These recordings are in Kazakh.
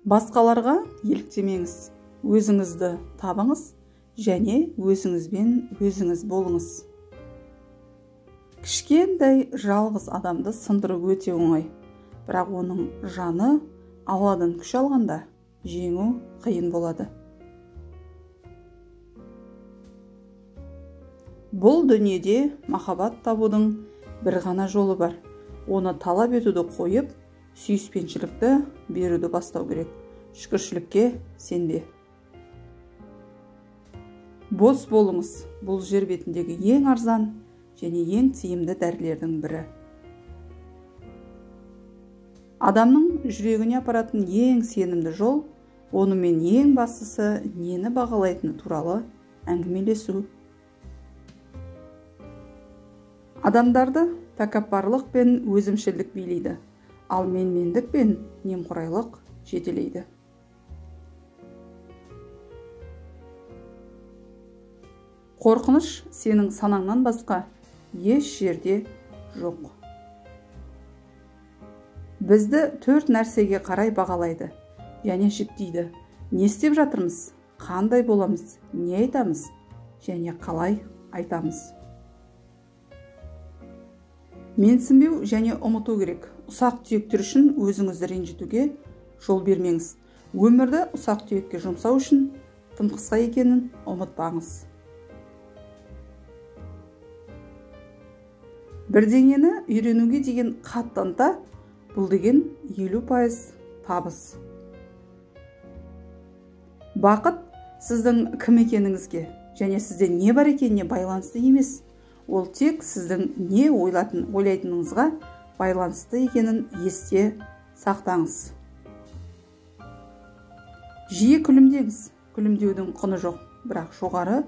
Басқаларға еліктемеңіз, өзіңізді табыңыз және өзіңізбен өзіңіз болыңыз. Кішкентай жалғыз адамды сындыру өте оңай, бірақ оның жаны Алладан күш алғанда жеңу қиын болады. Бұл дүниеде махаббат табудың бір ғана жолы бар. Оны талап етуді қойып, сүйіспеншілікті беруді бастау керек. Шүкіршілікке сенбе. Бос болыңыз. Бұл жер бетіндегі ең арзан және ең тиімді дәрілердің бірі. Адамның жүрегіне апаратын ең сенімді жол, онымен ең бастысы нені бағалайтыны туралы әңгімелесу. Адамдарды тәкаппарлық пен өзімшілдік билейді, ал менмендік пен немқұрайлық жетелейді. Қорқыныш сенің санаңнан басқа еш жерде жоқ. Бізді төрт нәрсеге қарай бағалайды және жіктейді. Не істеп жатырмыз, қандай боламыз, не айтамыз және қалай айтамыз. Менсінбеу және ұмыту керек. Ұсақ түйектер үшін өзіңізді ренжітуге жол бермеңіз. Өмірді ұсақ түйекке жұмсау үшін тым қысқа екенін ұмытпаңыз. Бірдеңені үйренуге деген қатты ынта, бұл деген 50% табыс. Бақыт сіздің кім екеніңізге және сізде не бар екеніне байланысты емес. Ол тек сіздің не ойлайтыныңызға байланысты екенін есте сақтаңыз. Жиі күлімдеңіз. Күлімдеудің құны жоқ, бірақ жоғары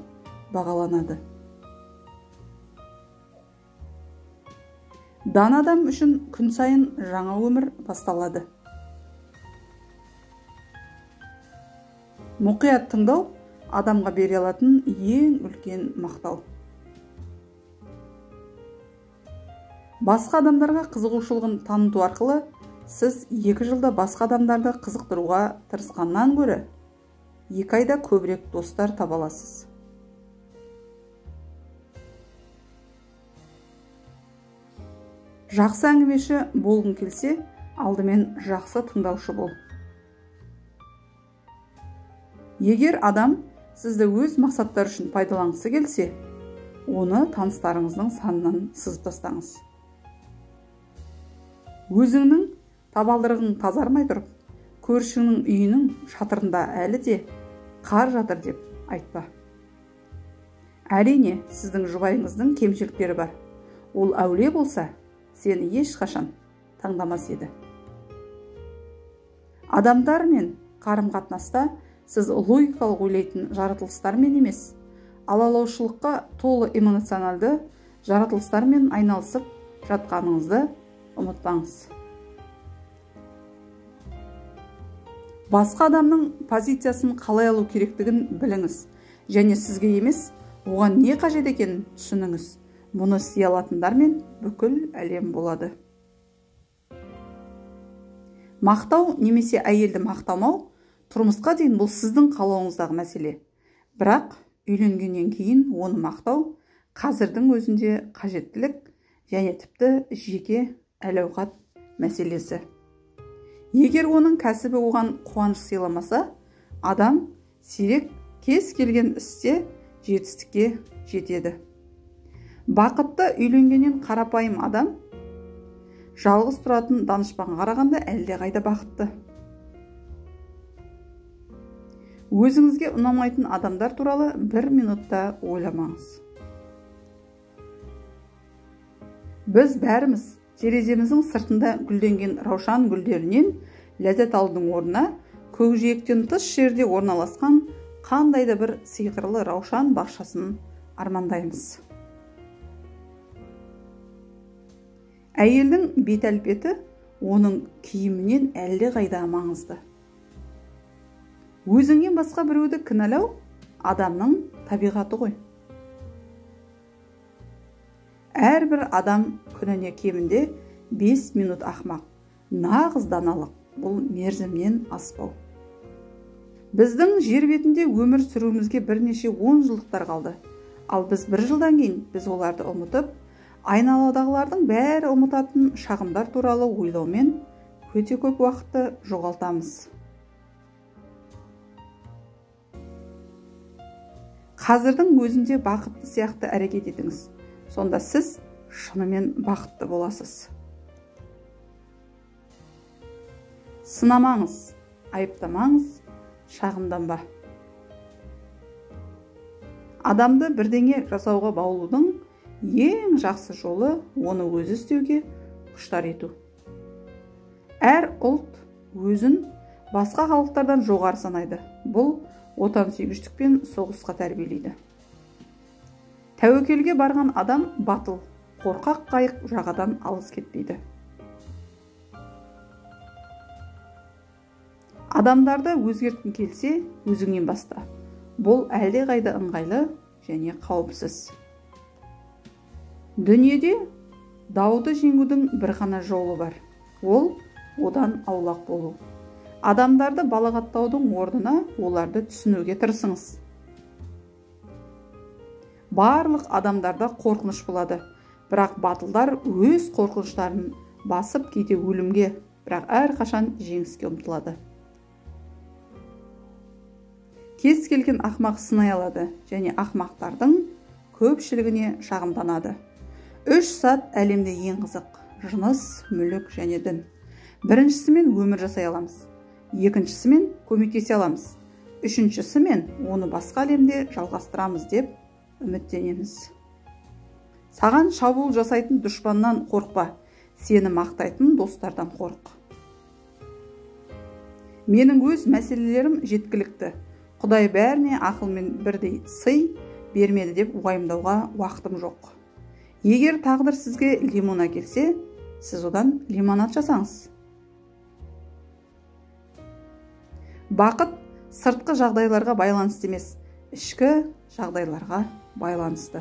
бағаланады. Дана адам үшін күн сайын жаңа өмір басталады. Мұқият тыңдау адамға бере алатын ең үлкен мақтау. Басқа адамдарға қызығушылығын таныту арқылы сіз 2 жылда басқа адамдарды қызықтыруға тырысқаннан гөрі 2 айда көбірек достар таба аласыз. Жақсы әңгімеші болғың келсе, алдымен жақсы тыңдаушы бол. Егер адам сізді өз мақсаттары үшін пайдаланғысы келсе, оны таныстарыңыздың санынан сызып тастаңыз. Өзіңнің табалдырығың тазармай тұрып, көршіңнің үйінің шатырында әлі де қар жатыр деп айтпа. Әрине, сіздің жұбайыңыздың кемшіліктері бар. Ол әулие болса, сені ешқашан таңдамас еді. Адамдармен қарым-қатынаста сіз логикалық ойлайтын жаратылыстармен емес, алалаушылыққа толы эмоционалды жаратылыстармен айналысып жатқаныңызды ұмытпаңыз. Басқа адамның позициясын қалай алу керектігін біліңіз және сізге емес, оған не қажет екенін түсініңіз. Мұны істей алатындармен бүкіл әлем болады. Мақтау немесе әйелді мақтамау тұрмысқа дейін бұл сіздің қалауыңыздағы мәселе. Бірақ үйленгеннен кейін оны мақтау қазірдің өзінде қажеттілік және тіпті жеке әл-ауқат мәселесі. Егер оның кәсібі оған қуаныш сыйламаса, адам сирек кез келген істе жетістікке жетеді. Бақытты үйленгеннен қарапайым адам жалғыз тұратын данышпанға қарағанда әлдеқайда бақытты. Өзіңізге ұнамайтын адамдар туралы бір минутта ойламаңыз. Біз бәріміз тереземіздің сыртында гүлденген раушан гүлдерінен ләззат алудың орнына көкжиектен тыс жерде орналасқан қандай да бір сиқырлы раушан бақшасын армандаймыз. Әйелдің бет әлпеті оның киімінен әлдеқайда маңызды. Өзіңнен басқа біреуді кінәлау адамның табиғаты ғой. Әрбір адам күніне кемінде 5 минут ақмақ, нағыз даналық бұл мерзімнен аспау. Біздің жер бетінде өмір сүруімізге бірнеше 10 жылдықтар қалды. Ал біз бір жылдан кейін біз оларды ұмытып, айналадағылардың бәрі ұмытатын шағымдар туралы ойлаумен өте көп уақытты жоғалтамыз. Қазірдің өзінде бақытты сияқты әрекет етіңіз. Сонда сіз шынымен бақытты боласыз. Сынамаңыз, айыптамаңыз, шағымданба. Адамды бірдеңе жасауға баулудың ең жақсы жолы оны өзі істеуге құштар ету. Әр ұлт өзін басқа халықтардан жоғары санайды. Бұл отансүйгіштік пен соғысқа тәрбиелейді. Тәуекелге барған адам батыл, қорқақ қайық жағадан алыс кетпейді. Адамдарды өзгерткің келсе, өзіңнен баста. Бұл әлдеқайда ыңғайлы және қауіпсіз. Дүниеде дауды жеңудің бір ғана жолы бар. Ол одан аулақ болу. Адамдарды балағаттаудың орнына оларды түсінуге тырысыңыз. Барлық адамдарда қорқыныш болады, бірақ батылдар өз қорқыныштарын басып кейде өлімге, бірақ әрқашан жеңіске ұмтылады. Кез келген ақмақ сынай алады және ақмақтардың көпшілігіне шағымданады. 3 зат әлемде ең қызық: жыныс, мүлік және дін. Біріншісімен өмір жасай аламыз, екіншісімен көмектесе аламыз, үшіншісімен оны басқа әлемде жалғастырамыз деп үміттенеміз. Саған шабуыл жасайтын дұшпаннан қорықпа, сені мақтайтын достардан қорық. Менің өз мәселелерім жеткілікті. Құдай бәріне ақылмен бірдей сый бермеді деп уайымдауға уақытым жоқ. Егер тағдыр сізге лимон әкелсе, сіз одан лимонад жасаңыз. Бақыт сыртқы жағдайларға байланысты емес, ішкі жағдайларға байланысты.